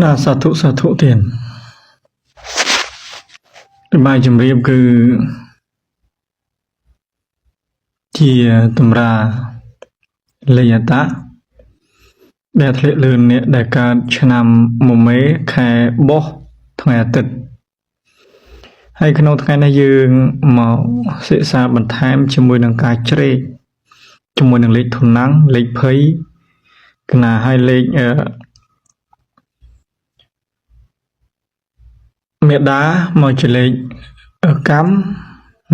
ណាសាធុសាធុទៀតបាយជំរាបគឺជាតម្រាលេខអតៈដែលធ្លាក់លឿនអ្នកដែលកើតឆ្នាំមមេខែបុស្សថ្ងៃអាទិត្យហើយក្នុងថ្ងៃនេះយើងមកសិក្សាបន្ថែមជាមួយនឹងការជ្រែកជាមួយនឹងលេខធុនណាំងលេខភ័យកណាហើយលេខអឺមេដាមកជាលេខកម្ម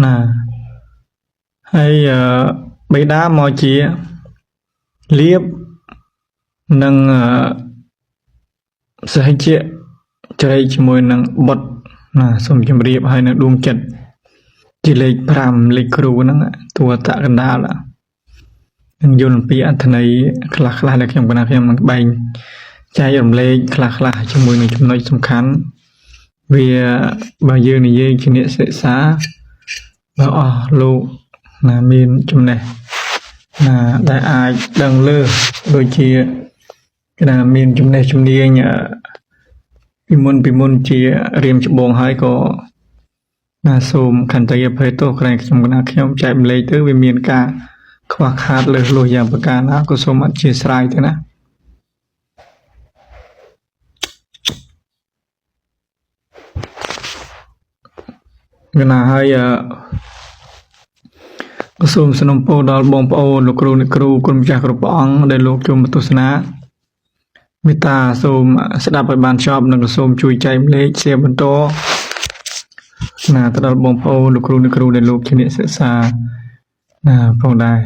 ណាហើយបេដាមកជាលៀបនិងសហជាជ្រែកជាមួយនឹងបុត្រណាសូមជម្រាបហើយនឹងដួងចិត្តជាលេខ5លេខគ្រូហ្នឹងតួតកណ្ដាលនឹងយល់អំពីអត្ថន័យខ្លះខ្លះដែលខ្ញុំកណាខ្ញុំនឹងបែងចែករំលែកខ្លះខ្លះជាមួយនឹងចំណុចសំខាន់វាបើយើងនិយាយជាអ្នកសិក្សាបើអស់លោកណាមានចំណេះណាដែលអាចដឹងលើដូចជាគេថាមានចំណេះជំនាញពីមុនជារៀមច្បងហើយក៏ណាសូមខន្តីអភ័យទោសក្រែងខ្ញុំកណាខ្ញុំចែកម្លែកទៅវាមានការខ្វះខាតលើសលួសយ៉ាងប្រការណាក៏សូមអធិស្ឋានទៅណាកណាហើយក៏សូមសំណូមពរដល់បងប្អូនលោកគ្រូអ្នកគ្រូគុណម្ចាស់គ្រប់ព្រះអង្គដែលលោកចូលមកទស្សនាមេត្តាសូមស្ដាប់ឲ្យបានចប់និងក៏សូមជួយចែកម្លែក share បន្តណាទៅដល់បងប្អូនលោកគ្រូអ្នកគ្រូដែលលោកជាអ្នកសិក្សាណាផងដែរ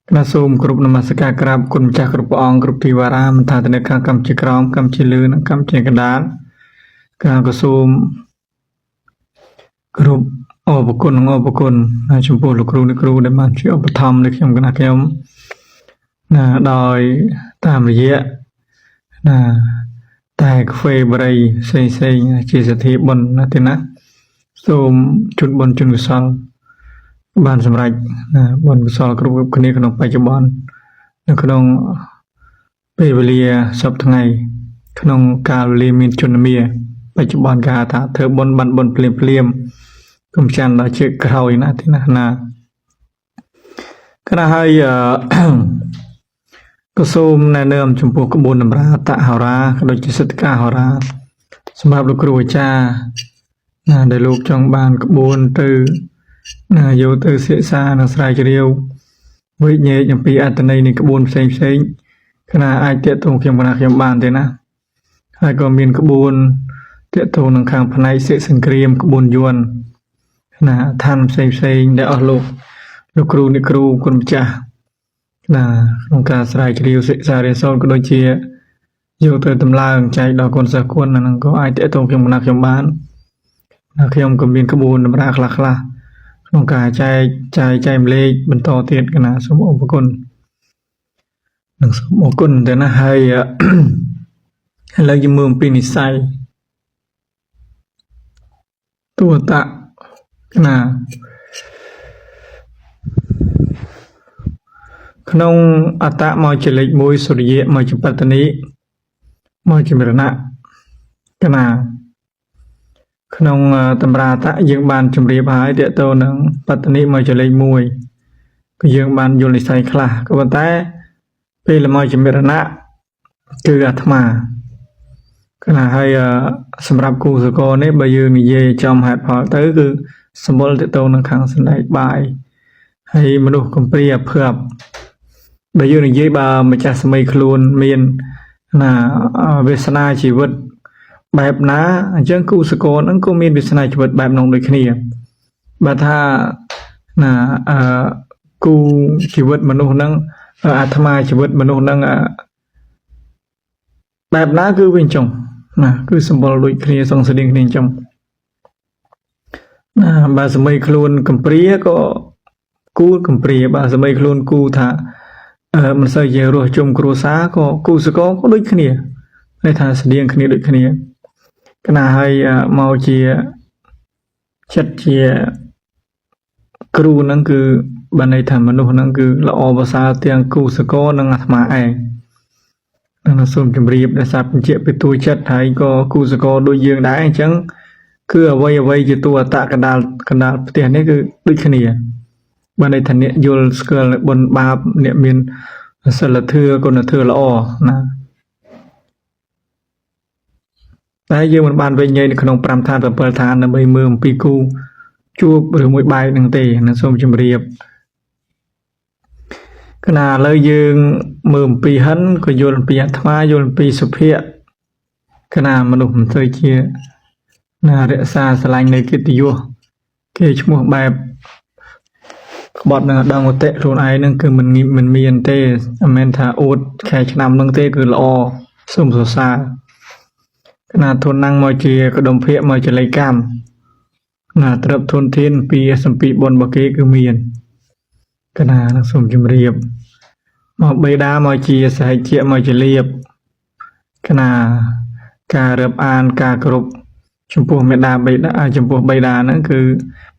គណៈសូមគ្រប់នមស្ការក្រាបគុណម្ចាស់គ្រប់ព្រះអង្គគ្រប់ទីវរាមមិនថាទៅនៅខាងកម្ពុជាក្រោមកម្ពុជាលើនិងកម្ពុជាកណ្ដាលគណៈក៏សូមគ្រប់អរគុណនិងអរគុណចំពោះលោកគ្រូអ្នកគ្រូដែលបានជួយឧបត្ថម្ភនៅខ្ញុំគណៈខ្ញុំណាដោយតាមរយៈណាតែកាហ្វេបរិយផ្សេងផ្សេងជាសទ្ធាបុណ្យណាទេណាសូមជូនបុណ្យជូនកុសលបានសម្រេចណាបុណ្យកុសលគ្រប់គ្នាក្នុងបច្ចុប្បន្ននៅក្នុងពេលវេលាសប្តាហ៍ថ្ងៃក្នុងកាលវេលាមានជនមាបច្ចុប្បន្នគេហៅថាធ្វើបុណ្យបានបុណ្យភ្លាមភ្លាមកុំចាំដល់ជាក្រោយណាទេណាណាគណៈហើយក៏សូមណែនាំចំពោះក្បួនតម្រាតហោរាក៏ដូចជាសិទ្ធិកាហោរាសម្រាប់លោកគ្រូអាចារ្យណាដែលលោកចង់បានក្បួនទៅណាយកទៅសិក្សានិងស្រាវជ្រាវវិញ្ញាណអំពីអត្ថន័យនៃក្បួនផ្សេងផ្សេងគណៈអាចតាក់ទងខ្ញុំគណៈខ្ញុំបានទេណាហើយក៏មានក្បួនតាក់ទងនឹងខាងផ្នែកសិសង្គ្រាមក្បួនយន្តណាឋានផ្សេងផ្សេងដែលអស់លោកលោកគ្រូអ្នកគ្រូគុណម្ចាស់ណាក្នុងការស្រាវជ្រាវសិក្សារៀនសូត្រក៏ដូចជាយកទៅតម្លើងចែកដល់កូនសិស្សគុណហ្នឹងក៏អាចតាក់ទងខ្ញុំគណៈខ្ញុំបានណាខ្ញុំក៏មានក្បួនតម្រាខ្លះខ្លះក្នុងការចែកចាយចែកម្លែកបន្តទៀតកណាសូមអរគុណនិងសូមអរគុណទៅណាហើយឥឡូវយើងមើលអំពីនិស័យតួតៈកណាក្នុងអត្តមកជាលេខ1សុរិយៈមកជាបត្តនីមកជាមរណៈកណាក្នុងតម្រាតៈយើងបានជម្រាបហើយតទៅនឹងបត្តនីមកជាលេខ1ក៏យើងបានយល់និស័យខ្លះក៏ប៉ុន្តែពេលមកជាមរណៈគឺអាត្មាកណាហើយសម្រាប់គូសកលនេះបើយើងនិយាយចំហេតុផលទៅគឺសម្បុរតទៅនឹងខាងសណ្ដែកបាយហើយមនុស្សកំព្រាភឿបបើយើងនិយាយបើម្ចាស់សម័យខ្លួនមានណាវាសនាជីវិតបែបណាអញ្ចឹងគូសកលហ្នឹងក៏មានវាសនាជីវិតបែបនោះដូចគ្នាបើថាណាអឺគូជីវិតមនុស្សហ្នឹងអាត្មាជីវិតមនុស្សហ្នឹងបែបណាគឺវាអញ្ចឹងណាគឺសម្បុរដូចគ្នាសងស្តៀងគ្នាអញ្ចឹងណាបើសម័យខ្លួនកំព្រាក៏គូកំព្រាបើសម័យខ្លួនគូថាមិនសូវជារស់ជុំគ្រួសារក៏គូសកលក៏ដូចគ្នាន័យថាស្តៀងគ្នាដូចគ្នាកណាហើយមកជាចិត្តជាគ្រូហ្នឹងគឺបានន័យថាមនុស្សហ្នឹងគឺល្អប្រសើរទាំងគូសកលនិងអាត្មាឯង នឹងសូមជម្រាបដោយសារបញ្ជាក់ពីតួចិត្តហើយក៏គូសកលដូចយើងដែរអញ្ចឹងគឺអ្វីអ្វីជាតួអត្តកណ្ដាលកណ្ដាលផ្ទះនេះគឺដូចគ្នាបើន័យថាអ្នកយល់ស្គាល់នៅបុណ្យបាបអ្នកមានសិលធម៌គុណធម៌ល្អណាតែយើងមិនបានវិញញ៉ៃនៅក្នុង5ឋាន7ឋានដើម្បីមើលអំពីគូជួបឬមួយបែកនឹងទេនឹងសូមជម្រាបគណៈឥឡូវយើងមើលអំពីហិនក៏យល់អំពីអាត្មាយល់អំពីសុភៈគណៈមនុស្សមិនទៅជាណារក្សាស្រឡាញ់នៅកិត្តិយសគេឈ្មោះបែបក្បត់នឹងអដងមតិខ្លួនឯងនឹងគឺមិនមិនមានទេមិនមែនថាអួតខែឆ្នាំនឹងទេគឺល្អសូមសរសើរគណៈធនណាំងមកជាកដុំភៈមកជាលេខកម្មណាត្រឹបធនធានពីសំពីបុណ្យរបស់គេគឺមាន កណានឹងសូមជម្រាបមកបេដាមកជាសហជាមកជាលៀបកណាការរាប់អានការគោរពចំពោះមេដាបេដាចំពោះបេដាហ្នឹងគឺ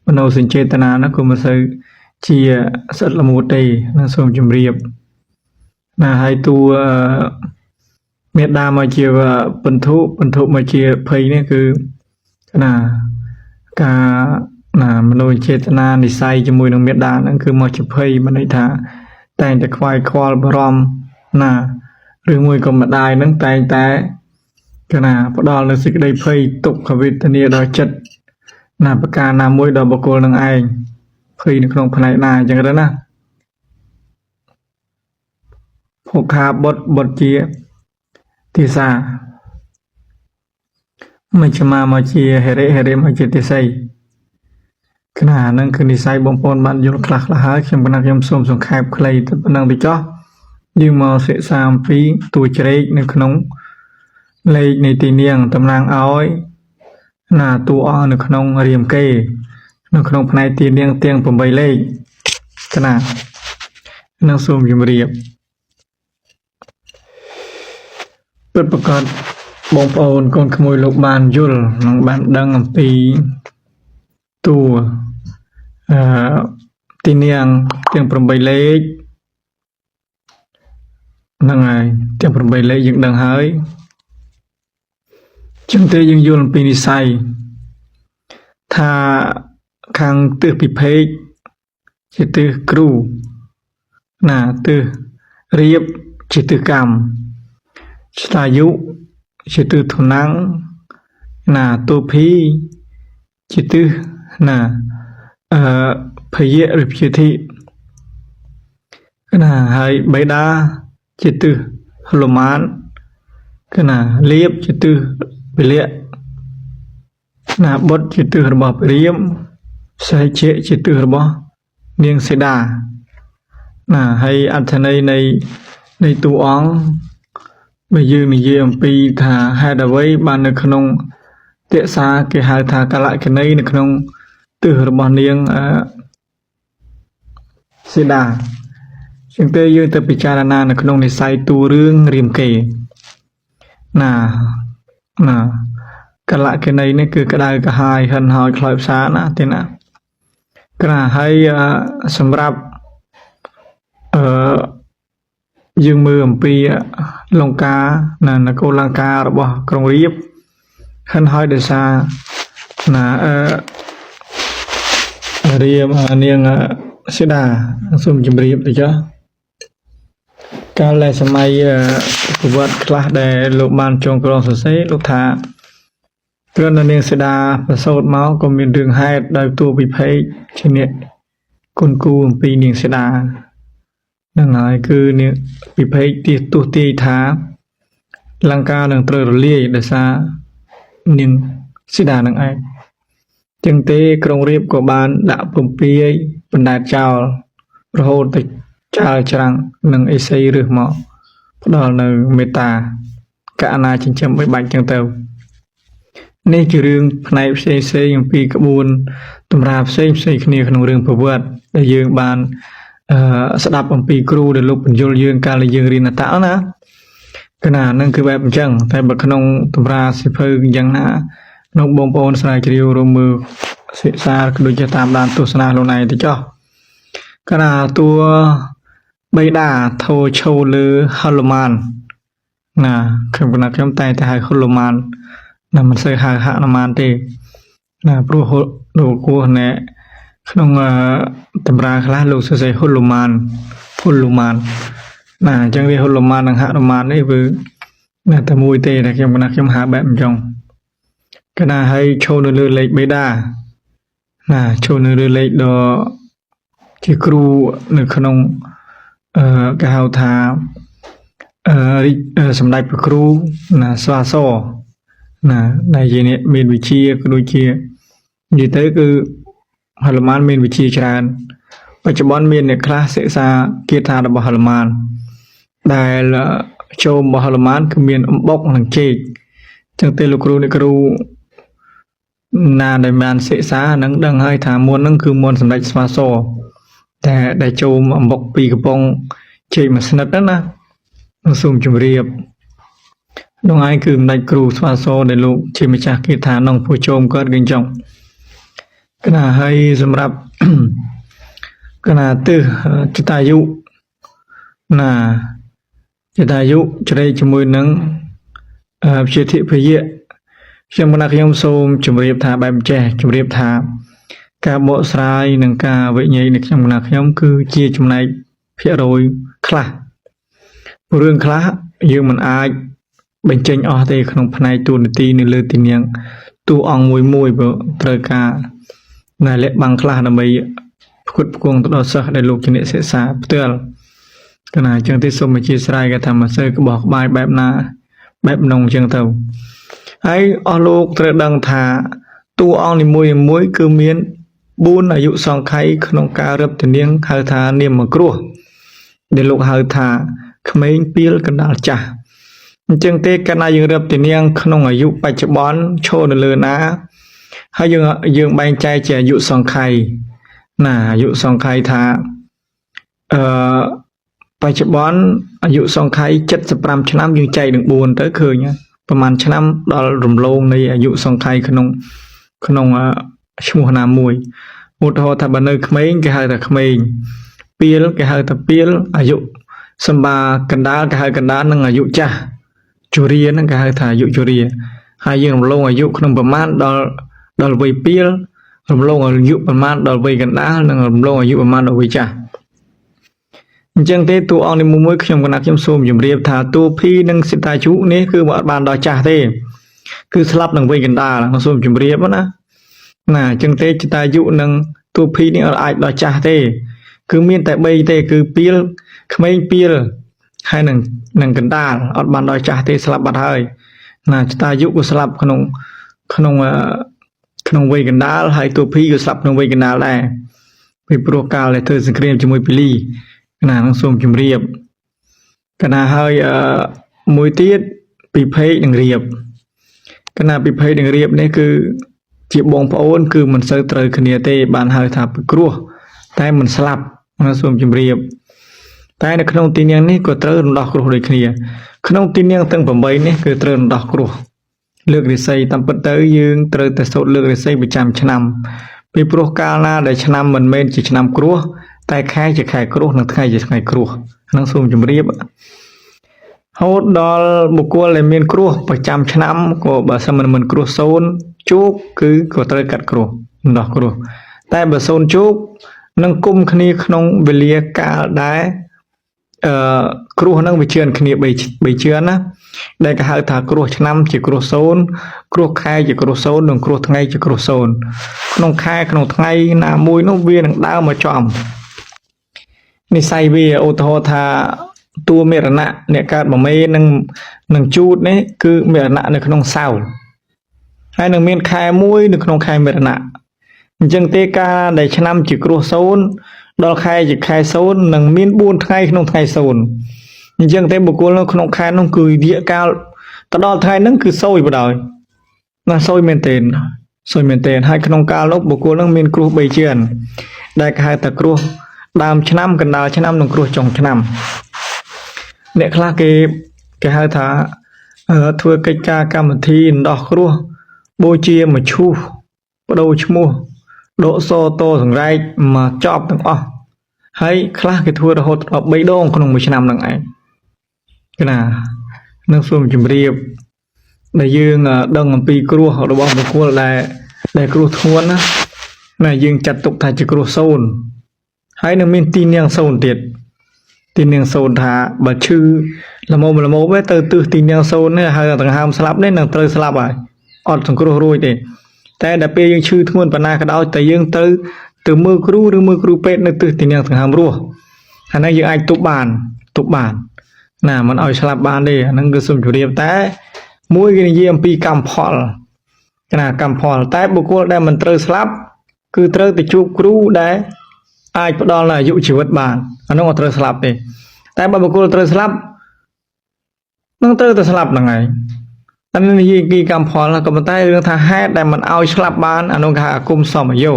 មโนសញ្ចេតនាហ្នឹងគឺមិនសូវជាស្អិតល្មួតទេនឹងសូមជម្រាបណាហើយតួមេដាមកជាពន្ធុពន្ធុមកជាភ័យនេះគឺកណាការណាមโนចេតនានិស័យជាមួយនឹងមេដាហ្នឹងគឺមកជាភ័យមានន័យថាតែងតែខ្វាយខ្វល់បារម្ភណាឬមួយក៏ម្ដាយហ្នឹងតែងតែកណាផ្ដល់នៅសេចក្តីភ័យទុក្ខវេទនាដល់ចិត្តណាប្រការណាមួយដល់បុគ្គលនឹងឯងភ័យនៅក្នុងផ្នែកណាអញ្ចឹងទៅណាភោខាបុត្របុត្រជាទេសាមជ្ឈមាមកជាហិរិហិរិមកជាទេសីគណៈហ្នឹងគឺនិស័យបងប្អូនបានយល់ខ្លះខ្លះហើយខ្ញុំគណៈខ្ញុំសូមសង្ខេបខ្លីទៅប៉ុណ្ណឹងទៅចោះយើងមកសិក្សាអំពីតួជ្រែកនៅក្នុងលេខនៃទីនាងតំណាងឲ្យណាតួអង្គនៅក្នុងរាមកេរ្តិ៍នៅក្នុងផ្នែកទីនាងទាំង8លេខគណៈនឹងសូមជម្រាបពិតប្រាកដបងប្អូនកូនក្មួយលោកបានយល់និងបានដឹងអំពីតួអឺទីនាងទាំង8លេខហ្នឹងហើយទាំង8លេខយើងដឹងហើយចឹងទេយើងយល់អំពីនិស័យថាខាងទិសពិភេកជាទិសគ្រូណាទិសរៀបជាទិសកម្មស្តាយុជាទិសធនំណាតោភីជាទិសណាអឺភយៈឬព្យាធិណាហើយបេដាជាទិសហនុមានកណាលៀបជាទិសវិលៈណាបុត្រជាទិសរបស់ព្រាមសេជាជាទិសរបស់នាងសេដាណាហើយអត្ថន័យនៃតួអង្គបើយើងនិយាយអំពីថាហេតុអ្វីបាននៅក្នុងទក្សាគេហៅថាកលកណីនៅក្នុងទិសរបស់នាងអឺសេដាជាងទេយើងទៅពិចារណានៅក្នុងនិស័យតួរឿងរាមកេរ្តិ៍ណាណាកលកណីនេះគឺក្តៅក្រហាយហិនហោចខ្លោចផ្សាណាទេណាក្រាហើយសម្រាប់អឺយើងមើលអំពីលង្កាណានគរលង្ការបស់ក្រុងរាពណ៍ហិនហើយដោយសារណាអឺរាមនាងសេដាសូមជម្រាបទៅចុះកាលដែលសម័យប្រវត្តិខ្លះដែលលោកបានចងក្រងសរសេរលោកថាគ្រាន់តែនាងសេដាប្រសូតមកក៏មានរឿងហេតុដោយតួវិភេកជាអ្នកគុណគូអំពីនាងសេដាហ្នឹងហើយគឺនាងវិភេកទីទស្សទាយថាលង្កានឹងត្រូវរលាយដោយសារនាងសេដានឹងឯងចឹងទេក្រុងរាពណ៍ក៏បានដាក់ពំពាយបណ្ដែតចោលរហូតទៅចាលច្រាំងនិងអេសីរើសមកផ្ដល់នៅមេត្តាករុណាចិញ្ចឹមបីបាច់ចឹងទៅនេះជារឿងផ្នែកផ្សេងផ្សេងអំពីក្បួនតម្រាផ្សេងផ្សេងគ្នាក្នុងរឿងប្រវត្តិដែលយើងបានអឺស្ដាប់អំពីគ្រូដែលលោកបញ្យល់យើងកាលដែលយើងរៀនអត្តណាកណាហ្នឹងគឺបែបអញ្ចឹងតែបើក្នុងតម្រាសិភៅយ៉ាងណាក្នុងបងប្អូនស្រាវជ្រាវរមើលសិក្សាក៏ដូចជាតាមដានទស្សនាខ្លួនឯងទៅចោះកណាតួបៃតាធោឈោលើហនុមាន ណាខ្ញុំកណាខ្ញុំតែតែហៅហុលមានណាមិនសូវហៅហនុមានទេណាព្រោះលោកគោះណែក្នុងតម្រាខ្លះលោកសរសេរហុលមានហុលមានណាអញ្ចឹងវាហុលមាននិងហនុមាននេះគឺណាតែមួយទេតែខ្ញុំកណាខ្ញុំហៅបែបអញ្ចឹងកណាឲ្យឈរនៅលើលេខបេដាណាឈរនៅលើលេខដ៏ជាគ្រូនៅក្នុងគេហៅថារាជសម្ដេចព្រះគ្រូណាស្វាសណាដែលជាអ្នកមានវិជ្ជាក៏ដូចជានិយាយទៅគឺហនុមានមានវិជ្ជាច្រើនបច្ចុប្បន្នមានអ្នកខ្លះសិក្សាគាថារបស់ហនុមានដែលចូលរបស់ហនុមានគឺមានអំបុកនិងចេកចឹងទេលោកគ្រូអ្នកគ្រូណាដែលបានសិក្សានឹងដឹងហើយថាមុនហ្នឹងគឺមុនសម្ដេចស្វាសតែដែលចូលអំបុកពីរកំប៉ុងចេកមួយស្និតហ្នឹងណាសូមជម្រាបនោះឯងគឺសម្ដេចគ្រូស្វាសដែលលោកជាម្ចាស់គាថាក្នុងពោះជោមគាត់គឺអញ្ចឹងកណាហើយសម្រាប់ កណាទិសចតាយុណាចតាយុជ្រែកជាមួយនឹងព្យាធិភយៈខ្ញុំកណាខ្ញុំសូមជម្រាបថាបែបចេះជម្រាបថាការបកស្រាយនិងការវិញ្ញានៃខ្ញុំកណាខ្ញុំគឺជាចំណែកភាគរយខ្លះរឿងខ្លះយើងមិនអាចបញ្ចេញអស់ទេក្នុងផ្នែកតួនាទីនៅលើទីនាងតួអង្គមួយមួយព្រោះត្រូវការណាលាក់បាំងខ្លះដើម្បីផ្គត់ផ្គង់ទៅដល់សិស្សដែលលោកជាអ្នកសិក្សាផ្ទាល់កណាអញ្ចឹងទេសូមអធិស្ឋានគេថាមិនសូវក្បោះក្បាយបែបណាបែបនងអញ្ចឹងទៅហើយអស់លោកត្រូវដឹងថាតួអង្គនីមួយៗគឺមាន4អាយុសង្ខ័យក្នុងការរឹបធានាងហៅថានាមគ្រោះដែលលោកហៅថាក្មេងពីលកណ្ដាលចាស់អញ្ចឹងទេកាលណាយើងរឹបធានាងក្នុងអាយុបច្ចុប្បន្នឈរនៅលើណាហើយយើងបែងចែកជាអាយុសង្ខ័យណាអាយុសង្ខ័យថាអឺបច្ចុប្បន្នអាយុសង្ខ័យ75ឆ្នាំយើងចែកនឹង4ទៅឃើញប្រហែលឆ្នាំដល់រំលងនៃអាយុសង្ខ័យក្នុងក្នុងឈ្មោះណាមួយឧទាហរណ៍ថាបើនៅក្មេងគេហៅថាក្មេងពីលគេហៅថាពីលអាយុសម្បាកណ្ដាលគេហៅកណ្ដាលនិងអាយុចាស់ជរាហ្នឹងគេហៅថាអាយុជរាហើយយើងរំលងអាយុក្នុងប្រមាណដល់វ័យពីលរំលងអាយុប្រមាណដល់វ័យកណ្ដាលនិងរំលងអាយុប្រមាណដល់វ័យចាស់អញ្ចឹងទេតួអង្គនីមួយៗខ្ញុំកណាខ្ញុំសូមជម្រាបថាតួភីនិងសិតាជុនេះគឺមិនអត់បានដល់ចាស់ទេគឺស្លាប់នឹងវ័យកណ្ដាលសូមជម្រាបណាណាអញ្ចឹងទេសិតាយុនិងតួភីនេះអត់អាចដល់ចាស់ទេគឺមានតែ3ទេគឺពីលក្មេងពីលហើយនឹងកណ្ដាលអត់បានដល់ចាស់ទេស្លាប់បាត់ហើយណាចតាយុក៏ស្លាប់ក្នុងក្នុងក្នុងវ័យកណ្ដាលហើយតួភីក៏ស្លាប់ក្នុងវ័យកណ្ដាលដែរពីព្រោះកាលដែលធ្វើសង្គ្រាមជាមួយពីលីណានឹងសូមជម្រាបកណាហើយមួយទៀតពិភេកនិងរៀបកណាពិភេកនិងរៀបនេះគឺជាបងប្អូនគឺមិនសូវត្រូវគ្នាទេបានហៅថាពិគ្រោះតែមិនស្លាប់ណាសូមជម្រាបតែនៅក្នុងទីនាងនេះក៏ត្រូវរំដោះគ្រោះដូចគ្នាក្នុងទីនាងទាំង8នេះគឺត្រូវរំដោះគ្រោះលើករិស័យតាមពិតទៅយើងត្រូវតែសូត្រលើករិស័យប្រចាំឆ្នាំពីព្រោះកាលណាដែលឆ្នាំមិនមែនជាឆ្នាំគ្រោះតែខែជាខែគ្រោះនិងថ្ងៃជាថ្ងៃគ្រោះហ្នឹងសូមជម្រាបហូតដល់បុគ្គលដែលមានគ្រោះប្រចាំឆ្នាំក៏បើសិនមិនគ្រោះសូន្យជោគគឺក៏ត្រូវកាត់គ្រោះរំដោះគ្រោះតែបើសូន្យជោគនឹងគុំគ្នាក្នុងវេលាកាលដែរគ្រោះហ្នឹងវាជឿនគ្នា3ជឿនណាដែលគេហៅថាគ្រោះឆ្នាំជាគ្រោះសូន្យគ្រោះខែជាគ្រោះសូន្យនិងគ្រោះថ្ងៃជាគ្រោះសូន្យក្នុងខែក្នុងថ្ងៃណាមួយនោះវានឹងដើរមកចំនិស័យវាឧទាហរណ៍ថាតួមរណៈអ្នកកើតមមេនឹងជូតនេះគឺមរណៈនៅក្នុងសៅហើយនឹងមានខែមួយនៅក្នុងខែមរណៈអញ្ចឹងទេកាលដែលឆ្នាំជាគ្រោះសូន្យដល់ខែជាខែសូន្យនឹងមាន4ថ្ងៃក្នុងថ្ងៃសូន្យអញ្ចឹងទេបុគ្គលនៅក្នុងខែនោះគឺរយៈកាលទៅដល់ថ្ងៃហ្នឹងគឺសូយបដ ாய் ណាសូយមែនទែនសូយមែនទែនហើយក្នុងកាលនោះបុគ្គលនឹងមានគ្រោះ3ជាន់ដែលគេហៅថាគ្រោះដើមឆ្នាំកណ្ដាលឆ្នាំនិងគ្រោះចុងឆ្នាំអ្នកខ្លះគេហៅថាធ្វើកិច្ចការកម្មវិធីរំដោះគ្រោះបូជាមឈូសបដូរឈ្មោះដកសតសង្រែកមកចប់ទាំងអស់ហើយខ្លះគេធ្វើរហូតដល់3ដងក្នុងមួយឆ្នាំហ្នឹងឯងគេណា នឹងសូមជម្រាបដែលយើងដឹងអំពីគ្រោះរបស់បុគ្គលដែលដែលគ្រោះធ្ងន់ណាណាយើងចាត់ទុកថាជាគ្រោះសូន្យហើយនឹងមានទីនាងសូន្យទៀតទីនាងសូន្យថាបើឈឺល្មមល្មមទៅទិសទីនាងសូន្យនេះហើយដង្ហើមស្លាប់នេះនឹងត្រូវស្លាប់ហើយអត់សង្គ្រោះរួចទេតែដល់ពេលយើងឈឺធ្ងន់ប៉ុណ្ណាក៏ដោយតែយើងត្រូវទៅមើលគ្រូឬមើលគ្រូពេទ្យនៅទិសទីនាងដង្ហើមរស់អានេះយើងអាចទប់បានទប់បានណាមិនឲ្យស្លាប់បានទេអាហ្នឹងគឺសូមជម្រាបតែមួយគេនិយាយអំពីកម្មផលកណាកម្មផលតែបុគ្គលដែលមិនត្រូវស្លាប់គឺត្រូវទៅជួបគ្រូដែលអាចផ្ដល់នូវអាយុជីវិតបានអានោះអត់ត្រូវស្លាប់ទេតែបើបុគ្គលត្រូវស្លាប់នឹងត្រូវតែស្លាប់ហ្នឹងឯងអានេះនិយាយពីកម្មផលក៏ប៉ុន្តែរឿងថាហេតុដែលមិនឲ្យស្លាប់បានអានោះគេហៅអាគមសមយោ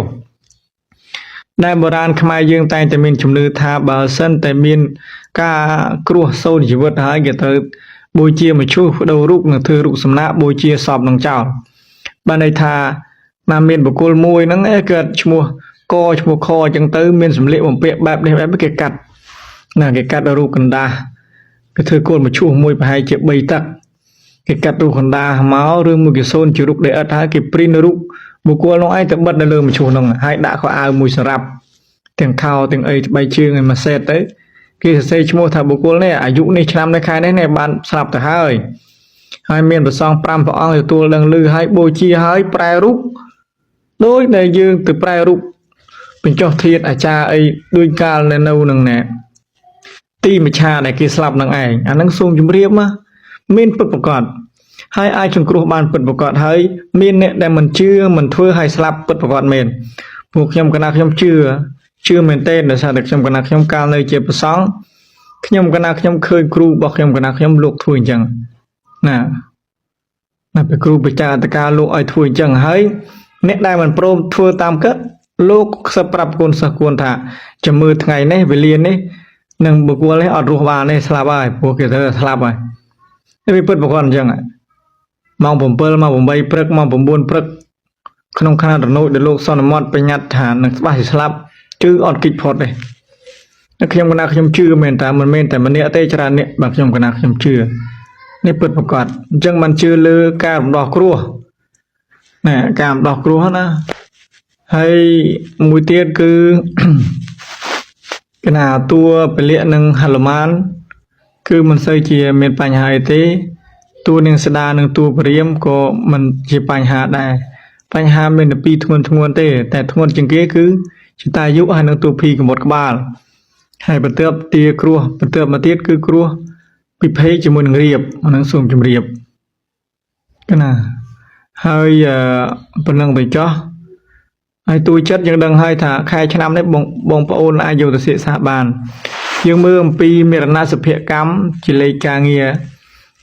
ដែលបុរាណខ្មែរយើងតែងតែមានជំនឿថាបើសិនតែមានការគ្រោះសូន្យជីវិតហើយគេត្រូវបូជាមឈូសបដូររូបនិងធ្វើរូបសំណាកបូជាសពនឹងចោលបានន័យថាណាមានបុគ្គលមួយហ្នឹងឯងគាត់ឈ្មោះកឈ្មោះខអញ្ចឹងទៅមានសម្លៀកបំពាក់បែបនេះបែបនេះគេកាត់ណាគេកាត់រូបកណ្ដាស់គេធ្វើគោលមឈូសមួយប្រហែលជា3ទឹកគេកាត់រូបកណ្ដាស់មកឬមួយគេសូនជារូបដែលឥតហើយគេព្រីនរូបបុគ្គលនោះឯងទៅបិទនៅលើមឈូសហ្នឹងហើយដាក់ខោអាវមួយសម្រាប់ទាំងខោទាំងអីស្បែកជើងឲ្យមួយសេតទៅគេសរសេរឈ្មោះថាបុគ្គលនេះអាយុនេះឆ្នាំនេះខែនេះនេះបានស្លាប់ទៅហើយហើយមានព្រះសង្ឃ5ព្រះអង្គទទួលដឹងឮហើយបូជាហើយប្រែរូបដោយដែលយើងទៅប្រែរូបបញ្ចុះធាតអាចារ្យអីដោយកាលនៅនឹងណែទីមច្ឆាដែលគេស្លាប់នឹងឯងអាហ្នឹងសូមជម្រាបមកមានពិតប្រកបហើយអាចសង្គ្រោះបានពិតប្រកបហើយមានអ្នកដែលមិនជឿមិនធ្វើឲ្យស្លាប់ពិតប្រកបមែនពួកខ្ញុំកណាខ្ញុំជឿជឿមែនទែនដោយសារតែខ្ញុំកណាខ្ញុំកាលនៅជាព្រះសង្ឃខ្ញុំកណាខ្ញុំឃើញគ្រូរបស់ខ្ញុំកណាខ្ញុំលោកធ្វើអញ្ចឹងណាណាពេលគ្រូបច្ចាអត្តការលោកឲ្យធ្វើអញ្ចឹងហើយអ្នកដែលមិនព្រមធ្វើតាមគាត់លោកខ្សឹបប្រាប់កូនសិស្សគួនថាចាំមើលថ្ងៃនេះវេលានេះនឹងបុគ្គលនេះអត់រស់បានទេស្លាប់ហើយព្រោះគេត្រូវតែស្លាប់ហើយនេះវាពិតប្រកបអញ្ចឹងម៉ោង7ម៉ោង8ព្រឹកម៉ោង9ព្រឹកក្នុងខណៈរនោចដែលលោកសន្មត់បញ្ញត្តិថានឹងច្បាស់ជាស្លាប់ជឿអត់គិតផុតទេខ្ញុំកណាខ្ញុំជឿមែនតើមិនមែនតែម្នាក់ទេច្រើនអ្នកបាទខ្ញុំកណាខ្ញុំជឿនេះពិតប្រកបអញ្ចឹងបានជឿលើការរំដោះគ្រោះណែការរំដោះគ្រោះណាហើយមួយទៀតគឺ កណាតួពលៈនិងហនុមានគឺមិនសូវជាមានបញ្ហាអីទេតួនាងស្ដានិងតួព្រាមក៏មិនជាបញ្ហាដែរបញ្ហាមានតែពីរធ្ងន់ធ្ងរទេតែធ្ងន់ជាងគេគឺចតាយុហើយនិងតួភីកម្ត់ក្បាលហើយបន្ទាប់ទាគ្រោះបន្ទាប់មកទៀតគឺគ្រោះពិភេកជាមួយនឹងរៀបអានឹងសូមជម្រាបកណាហើយប៉ុណ្ណឹងទៅចោះហើយតួចិត្តយើងដឹងហើយថាខែឆ្នាំនេះបងបងប្អូនអាចយកទៅសិក្សាបានយើងមើលអំពីមរណសភាកម្មជាលេខការងារ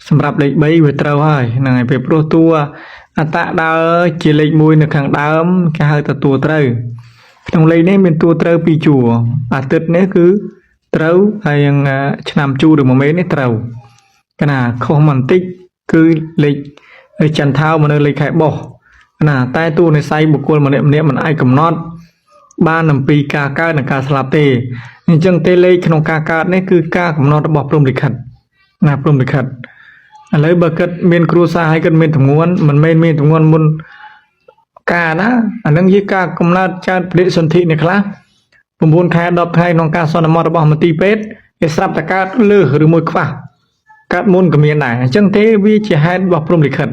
សម្រាប់លេខ3វាត្រូវហើយហ្នឹងហើយពេលព្រោះតួអត្តៈដើរជាលេខ1នៅខាងដើមគេហៅថាតួត្រូវក្នុងលេខនេះមានតួត្រូវពីរជួរអាទិត្យនេះគឺត្រូវហើយនឹងឆ្នាំជួរឬមួយមេនេះត្រូវកណាខុសបន្តិចគឺលេខចន្ទថៅមកនៅលេខខែបោះណាតែតួនិស័យបុគ្គលម្នាក់ម្នាក់មិនអាចកំណត់បានអំពីការកើតនិងការស្លាប់ទេអញ្ចឹងទេលេខក្នុងការកើតនេះគឺការកំណត់របស់ព្រហ្មលិខិតណាព្រហ្មលិខិតឥឡូវបើគិតមានគ្រួសារហើយគិតមានទម្ងន់មិនមែនមានទម្ងន់មុនការណាអានឹងជាការកំណត់ចើតបដិសន្ធិនេះខ្លះ9ខែ10ថ្ងៃក្នុងការសន្មតរបស់មន្ទីរពេទ្យគេស្រាប់តែកើតលើសឬមួយខ្វះកើតមុនក៏មានដែរអញ្ចឹងទេវាជាហេតុរបស់ព្រហ្មលិខិត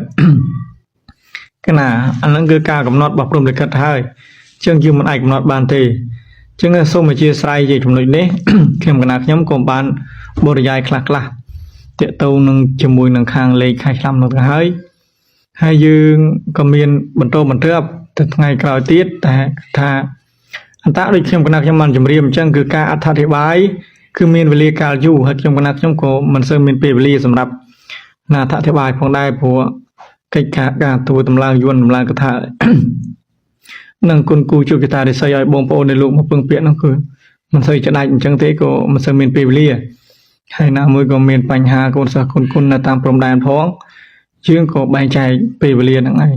កណាអានឹងគឺការកំណត់របស់ព្រហ្មលិខិតហើយអញ្ចឹងយើងមិនអាចកំណត់បានទេអញ្ចឹងសូមអធិស្ឋានជាចំណុចនេះខ្ញុំកណាខ្ញុំក៏បានបរិយាយខ្លះខ្លះតាកតងនឹងជាមួយនឹងខាងលេខខែឆ្នាំនោះទៅហើយហើយយើងក៏មានបន្តបន្ទាប់ទៅថ្ងៃក្រោយទៀតតែថាអន្តៈដូចខ្ញុំកណាខ្ញុំបានជម្រាបអញ្ចឹងគឺការអត្ថាធិប្បាយគឺមានវេលាកាលយូរហើយខ្ញុំកណាខ្ញុំក៏មិនសូវមានពេលវេលាសម្រាប់ណាអត្ថាធិប្បាយផងដែរព្រោះកិច្ចការការធ្វើតម្លើងយន្តតម្លើងកថា និងគុណគូជួបកថារិស័យឲ្យបងប្អូនในលោកមកពឹងពាក្យនោះគឺមិនសូវច្ដាច់អញ្ចឹងទេក៏មិនសូវមានពេលវេលាហើយណាមួយក៏មានបញ្ហាកូនសិស្សគុណគុណនៅតាមព្រំដែនផងយើងក៏បែងចែកពេលវេលាហ្នឹងឯង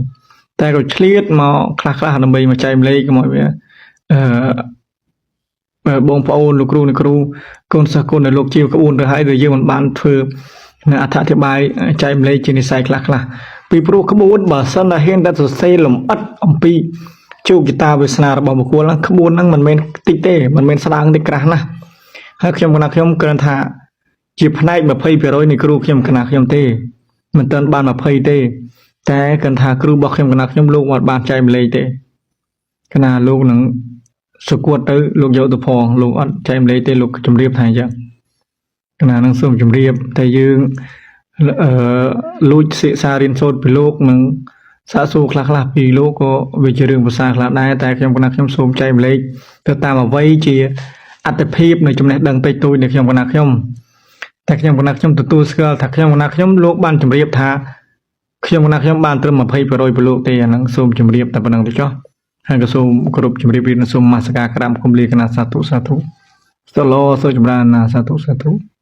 តែក៏ឆ្លៀតមកខ្លះខ្លះដើម្បីមកចែកម្លែកកុំឲ្យវាអឺបងប្អូនលោកគ្រូអ្នកគ្រូកូនសិស្សគុណនៅលោកជាក្បួនទៅហើយដែលយើងមិនបានធ្វើ នៅអត្ថាធិប្បាយចែកម្លែកជានិស័យខ្លះខ្លះពីព្រោះក្បួនបើសិនតែហ៊ានតែសរសេរលម្អិតអំពីជោគជតាវាសនារបស់បុគ្គលហ្នឹងក្បួនហ្នឹងមិនមែនតិចទេមិនមែនស្ដើងទេក្រាស់ណាស់ហើយខ្ញុំកណាខ្ញុំគ្រាន់ថាជាផ្នែក20%នៃគ្រូខ្ញុំកណាខ្ញុំទេមិនទាន់បាន20ទេ តែគ្រាន់ថាគ្រូរបស់ខ្ញុំកណាខ្ញុំលោកអត់បានចែកម្លែកទេកណាលោកនឹងសួតទៅលោកយកទៅផងលោកអត់ចែកម្លែកទេលោកជម្រាបថាអញ្ចឹងកណានឹងសូមជម្រាបតែយើងអឺលួចសិក្សារៀនសូត្រពីលោកនិងសាកសួរខ្លះៗពីលោកក៏វាជារឿងភាសាខ្លះដែរតែខ្ញុំកណាខ្ញុំសូមចែកម្លែកទៅតាមអ្វីជាអត្តភាពនៃចំណេះដឹងតិចតួចនៃខ្ញុំកណាខ្ញុំតែខ្ញុំកណាខ្ញុំទទួលស្គាល់ថាខ្ញុំកណាខ្ញុំលោកបានជម្រាបថាខ្ញុំកណាខ្ញុំបានត្រឹម20%ពីលោកទេអាហ្នឹងសូមជម្រាបតែប៉ុណ្្នឹងទៅចុះហើយក៏សូមគោរពជម្រាបរានសូមនមស្ការក្រាបគុំលាកណាសាធុសាធុសឡសូមចម្រើនណាសាធុសាធុ។